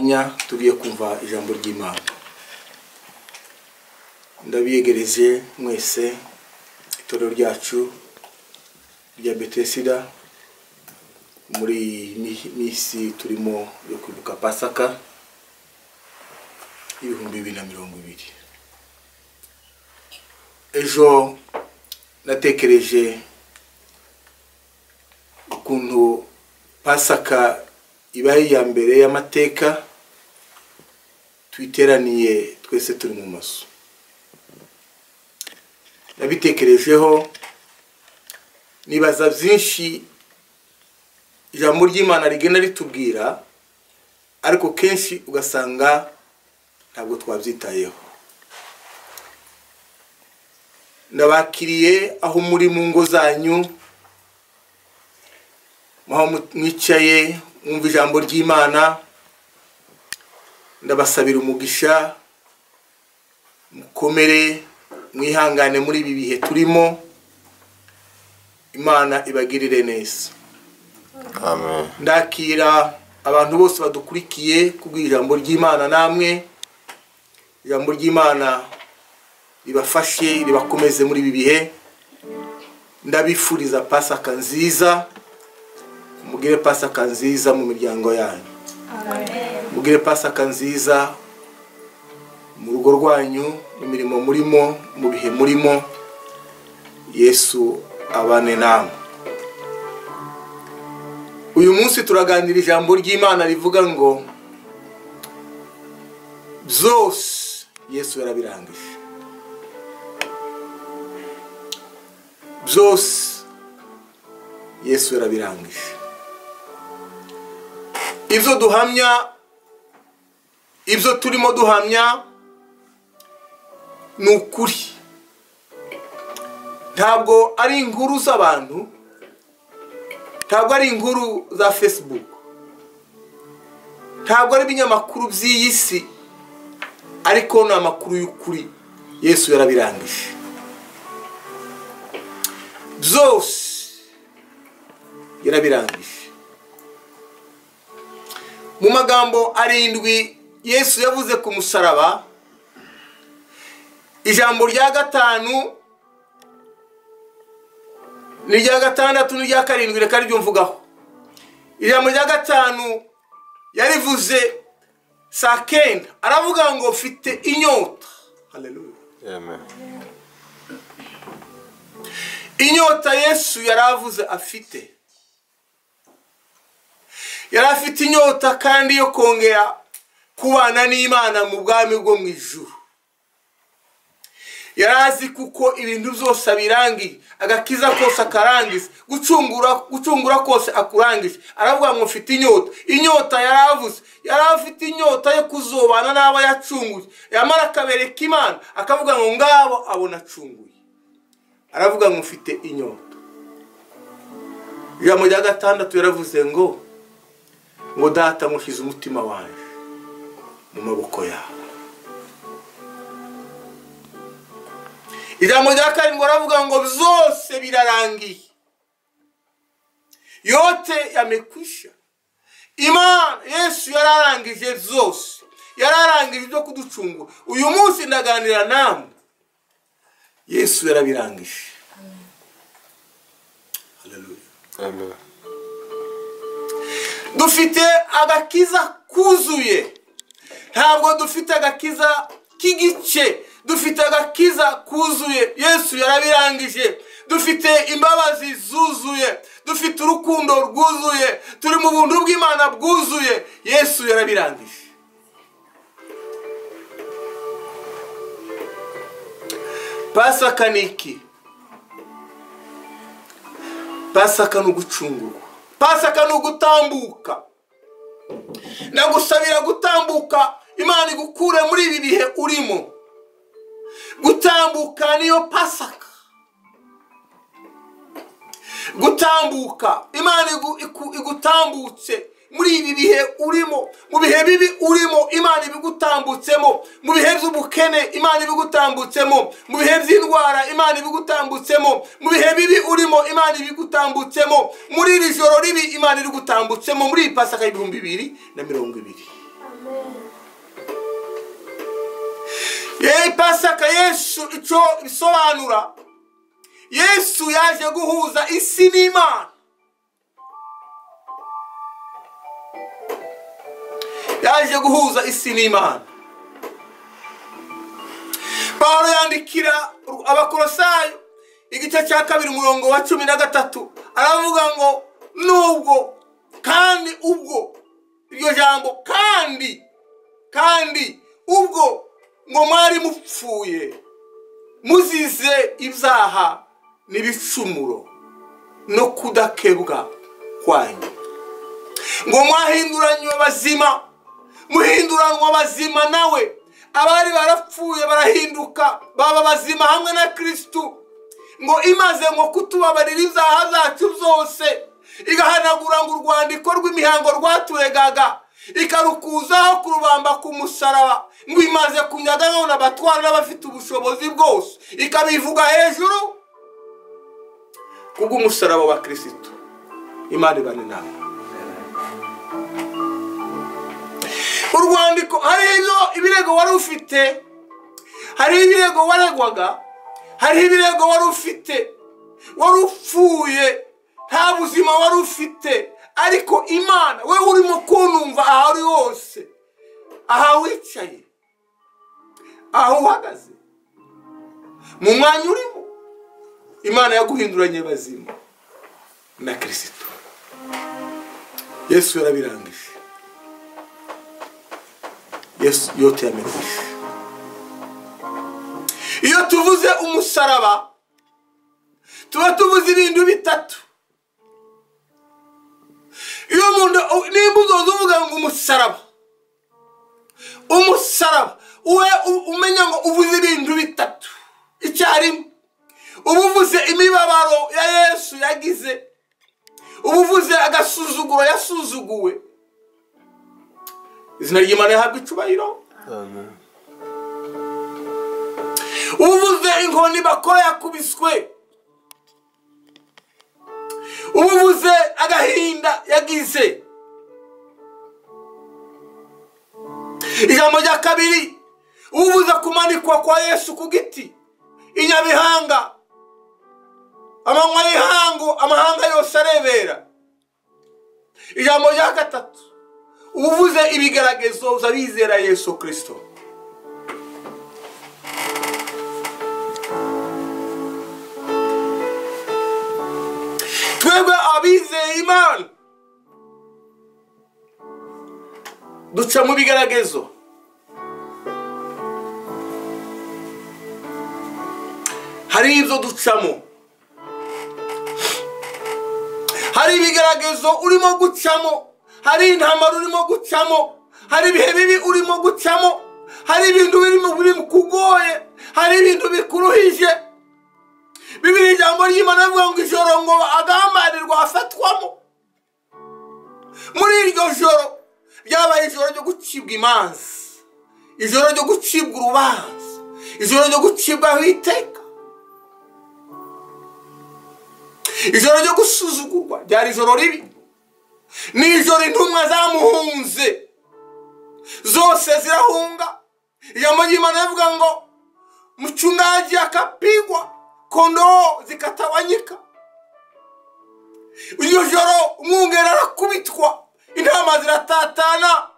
Nya tugiye kumva ijambo ry'Imana. Ndabiyegereje mwese itorero ryacu rya Betesida muri misi turimo yo kwibuka Pasaka 2020. Ejo natekereje ukuntu Pasaka ibaye ya mbere y'amateka twiteraniye twese turi mu maso. Nabitekerejeho nibaza byinshi ijambo ry'Imana rigenda ritubwira, ariko kenshi ugasanga ntabwo twabyitayeho. Ndabakiriye aho muri mu ngo zanyu, aho mwicaye mwumva ijambo ry'Imana. Ndabasabira umugisha, mukomere, mwihangane muri ibi bihe turimo. Imana ibagirire neza. Amen. Ndakira abantu bose badukurikiye kubwira ijambo ry'Imana, namwe ijambo ry'Imana ribafashe ribakomeze muri ibi bihe. Ndabifuriza Pasaka nziza, mugire Pasaka nziza mu miryango yanyu. Amen. Mugire Pasaka nziza mu rugo rwanyu, mu mirimo murimo, mu bihe murimo. Yesu abane namwe. Uyu munsi turaganira ijambo ry'Imana rivuga ngo byose Yesu yarabirangije. Byose Yesu yarabirangije. Ibyo duhamya, ibyo turimo duhamya ni ukuri. Ntabwo ari inkuru z'abantu, ntabwo ari inkuru za Facebook, ntabwo ari ibinyamakuru by'iyi si, ariko ni amakuru y'ukuri. Yesu yarabirangije byose, yarabirangije. Mu magambo 7 Yesu yavuze ku musaraba, ijambo rya 5 n'irya 6 n'irya 7 reka ryo mvugaho. Ijambo rya 5 yarivuze saa 9, aravuga ngo mfite inyota. Haleluya. Amen. Inyota Yesu yaravuze afite. Yari afite inyota kandi yo kongera kubana n'Imana mu bwami bwo mu ijuru. Yarazi kuko ibintu byose abirangiye, agakiza kose akarangiza, gucungura kose akurangije. Aravuga ngo mfite inyota. Inyota yaravuze, yarafite inyota yo kuzobana n'abo yacunguye. Yamara akabereka Imana, akavuga ngo ngabo abona acunguye. Aravuga ngo mfite inyota. Ijambo rya 6 yaravuze ngo Data nkushyize umutima wanjye mu maboko yawe. Ijambo rya 7 aravuga ngo byose birarangiye, yote yamekwisha. Imana Yesu yararangije byose, yararangije ibyo kuducungura. Uyu munsi ndaganira namwe, Yesu yarabirangije. Haleluya. Amen. Dufite agakiza kuzuye, ntabwo dufite agakiza k'igice, dufite agakiza kuzuye. Yesu yarabirangije. Dufite imbabazi zuzuye, dufite urukundo rwuzuye, turi mu buntu bw'Imana bwuzuye. Yesu yarabirangije. Pasaka ni iki? Pasaka ni ugucungurwa. Pasaka ni ugutambuka. Ndagusabira gutambuka, Imana igukure muri ibi bihe urimo. Gutambuka niyo Pasaka. Gutambuka, Imana igutambutse muri ibi bihe urimo, mu bihe bibi urimo, Imana ibigutambutsemo, mu bihe by'ubukene Imana ibigutambutsemo, mu bihe by'indwara Imana ibigutambutsemo, mu bihe bibi urimo Imana ibigutambutsemo, muri iri joro ribi Imana irigutambutsemo, muri iyi Pasaka 2020. Ipasaka Yesu icyo bisobanura, Yesu yaje guhuza isi n'Imana. Yaje guhuza isi n'Imana. Pawulo yandikira Abakolosayo igice cya 2 umurongo wa 13, aravuga ngo nubwo kandi ubwo, iryo jambo kandi ubwo ngo mwari mupfuye muzize ibyaha n'ibicumuro no kudakebwa kwanyu, ngo mwahinduranywe bazima, muhinduranwa bazima nawe. Abari barapfuye barahinduka baba bazima hamwe na Kristo, ngo imaze ngo kutubabarira ibyaha zacu zose, igahanagura ngo urwandiko rw'imihango rwaturegaga, ikarukuzaho kurubamba ku musaraba, ngo imaze kunyaga none abatwara n'abafite ubushobozi bwose, ikabivuga hejuru kubw'umusaraba wa Kristo. Imana ibane nawe. Urwandiko, hari ibirego wari ufite, hari ibirego waregwaga, hari ibirego wari ufite, wari upfuye, nta buzima wari ufite, ariko Imana, we urimo kunumva aho uri hose, aha wicaye, aho uhagaze, mu mwanya urimo, Imana yaguhinduranye bazima na Kristo. Yesu yarabirangije. Yesu yote yamirije. Iyo tuvuze umusaraba tuba tuvuze ibintu bitatu. Iyo umuntu nimba uzoza uvuga ngo umusaraba, umusaraba, uwe umenya ngo uvuze ibintu bitatu icyarimwe. Uba uvuze imibabaro ya Yesu yagize, uba uvuze agasuzuguro yasuzuguwe. Izina ry'Imana rihabwe icyubahiro. Amen. Uba uvuze inkoni bakora yakubiswe, uba uvuze agahinda yagize. Ijambo rya kabiri, uba uvuze kumanikwa kwa Yesu ku giti inyabihanga, amanywa y'ihangu, amahanga yose arebera. Ijambo rya gatatu, uvuze ibigaragazo z'abizera Yesu Kristo. Twebwe abizeye Imana duca mu bigaragazo. Hari ibyo ducamo, hari ibigaragazo urimo gucamo, hari intambara urimo gucamo, hari ibihe bibi urimo gucamo, hari ibintu birimo biri kugoye, hari ibintu bikuruhije. Bibiri ijambo ry'Imana rivuga ngo ijoro ngo agambanirwa afatwamo. Muri iryo joro ryabaye ijoro ryo gucibwa imanza, ijoro ryo gucibwa urubanza, ijoro ryo gucibwaho iteka, ijoro ryo gusuzugurwa. Ryari ijoro ribi. Ni ijoro intumwa zamuhunze zose zirahunga. Ijambo ry'Imana rivuga ngo mchungaji akapigwa, kondoo zikatawanyika. Iryo joro umwungeri arakubitwa, intama ziratatana.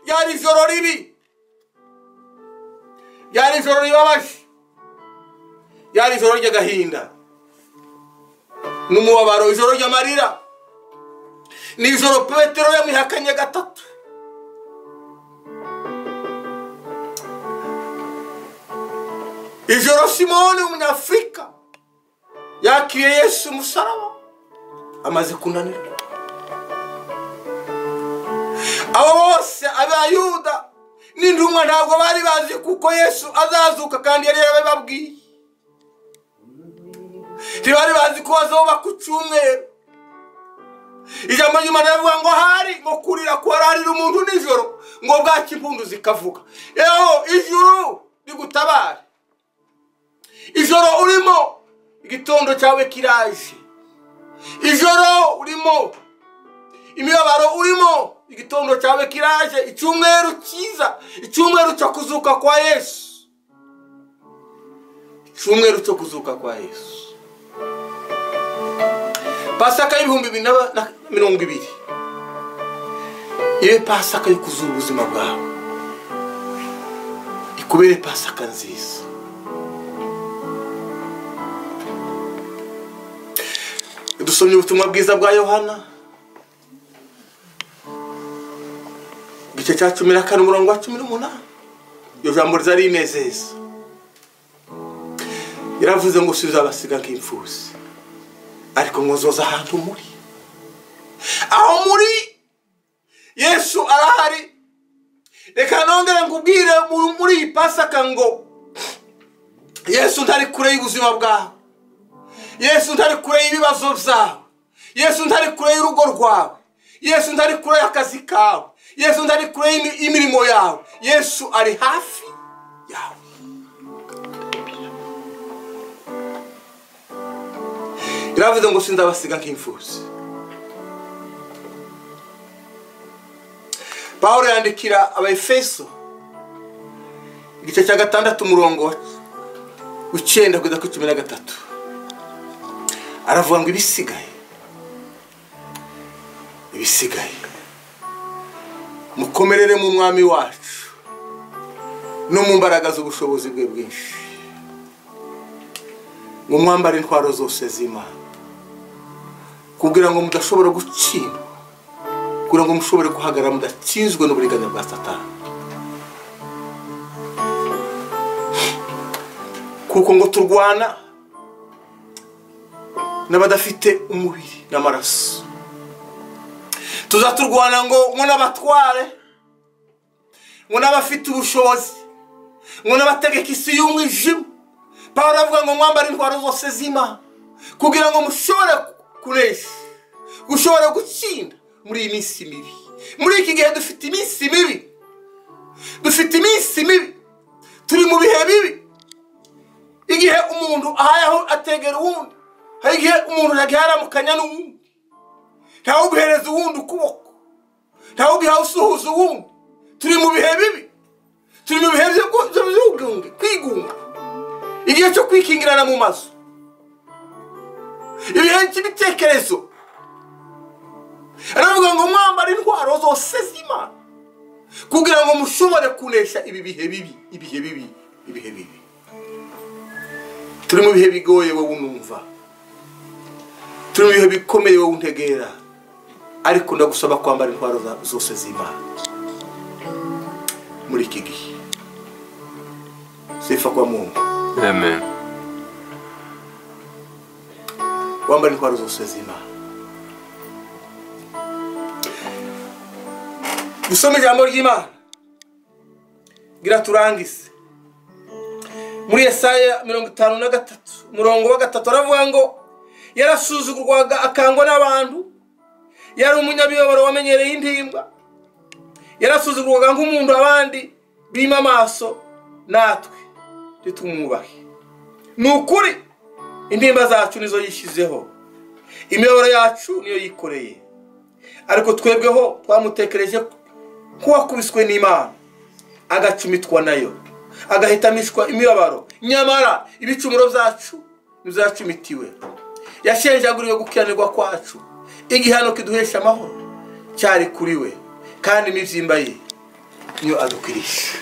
Ryari ijoro ribi, ryari ijoro ribabaje, ryari ijoro ry'agahinda n'umubabaro, ijoro ry'amarira. Ni ijoro Petero yamwihakanye gatatu. Ijoro Simoni umunyafurika yakiriye Yesu umusaraba amaze kunanirwa. Abo bose Abayuda n'intumwa ntabwo bari bazi kuko Yesu azazuka, kandi yari yarabibabwiye. Ntibari bazi ko azoba ku cyumweru. Ijambo ry'Imana rivuga ngo hari ngo kurira kwararira umuntu nijoro, ngo bwaki impundu zikavuga. Eho ijuru rigutabare. Ijoro urimo, igitondo cyawe kiraje. Ijoro urimo, imibabaro urimo, igitondo cyawe kiraje. Icyumweru cyiza, icyumweru cyo kuzuka kwa Yesu. Cyumweru cyo kuzuka kwa Yesu. Pasaka y'2020 ibe Pasaka yo kuzura ubuzima bwawe, ikubere Pasaka nziza. Dusomye ubutumwa bwiza bwa Yohana igice cya 14 umurongo wa 18. Iyo jambo rizarinezeza, yaravuze ngo sinzabasiga nk'imfuzi, ariko ngo nzoza ahantu muri. Aho muri Yesu arahari. Reka nongere nkubwire muri iyi Pasaka ngo Yesu ntari kure y'ubuzima bwawe, Yesu ntari kure y'ibibazo byawe, Yesu ntari kure y'urugo rwawe, Yesu ntari kure y'akazi kawe, Yesu ntari kure y'imirimo yawe. Yesu ari hafi yawe. Iravuze ngo sinzabasiga nk'imfuzi. Pawulo yandikira Abaefeso igice cya 6 umurongo 9 kugeza ku 13, aravuga ngo ibisigaye mukomerere mu mwami wacu no mu mbaraga z'ubushobozi bwe bwinshi, ngo mwambare intwaro zose z'Imana kugira ngo mudashobora gutsindwa, kugira ngo mushobore guhagarara mudatsinzwe n'uburiganya bwa Satani. Kuko ngo turwana n'abadafite umubiri n'amaraso, tuzaturwana ngo n'abatware, ngo n'abafite ubushobozi, ngo n'abategeka isi y'umwijima. Pawulo avuga ngo mwambare intwaro zose z'Imana kugira ngo mushobore kunesha, gushobora gutsinda muri iyi minsi mibi. Muri iki gihe dufite iminsi mibi, dufite iminsi mibi, turi mu bihe bibi. Igihe umuntu ahayeho ategera uwundi, hari igihe umuntu yagiharamukanya n'uwundi, ntawuguhereza uwundi ukuboko, ntawugiha usuhuza uwundi. Turi mu bihe bibi, turi mu bihe by'ubwigunge, kwigunga, igihe cyo kwikingirana mu mazu, ibihe by'ibitekerezo. Aravuga ngo mwambare intwaro zose z'Imana kugira ngo mushobore kunesha ibi bihe bibi, ibihe bibi, ibihe bibi. Turi mu bihe bigoye wowe unumva, turi mu bihe bikomeye wowe untegera, ariko ndagusaba kwambara intwaro zose z'Imana muri iki gihe. Sifa kwa Mungu. Amen. Wambara intwaro zose z'Imana. Dusome ijambo ry'Imana gira turangize. Muri Yesaya 53 umurongo wa 3 aravuga ngo yarasuzugurwaga akangwa n'abantu, yari umunyabibabaro wamenyereye intimba, yarasuzugurwaga nk'umuntu abandi bima amaso, natwe titumwubahe. Ni ukuri intimba zacu nizo yishyizeho, imibabaro yacu niyo yikoreye, ariko twebweho twamutekereje kuwakubiswe n'Imana agacumitwa nayo, agahitamishwa imibabaro, nyamara ibicumuro byacu ntibyacumitiwe. Yashenjaguriwe gukiranirwa kwacu, igihano kiduhesha amahoro cyari kuri we, kandi imibyimba ye niyo adukirisha.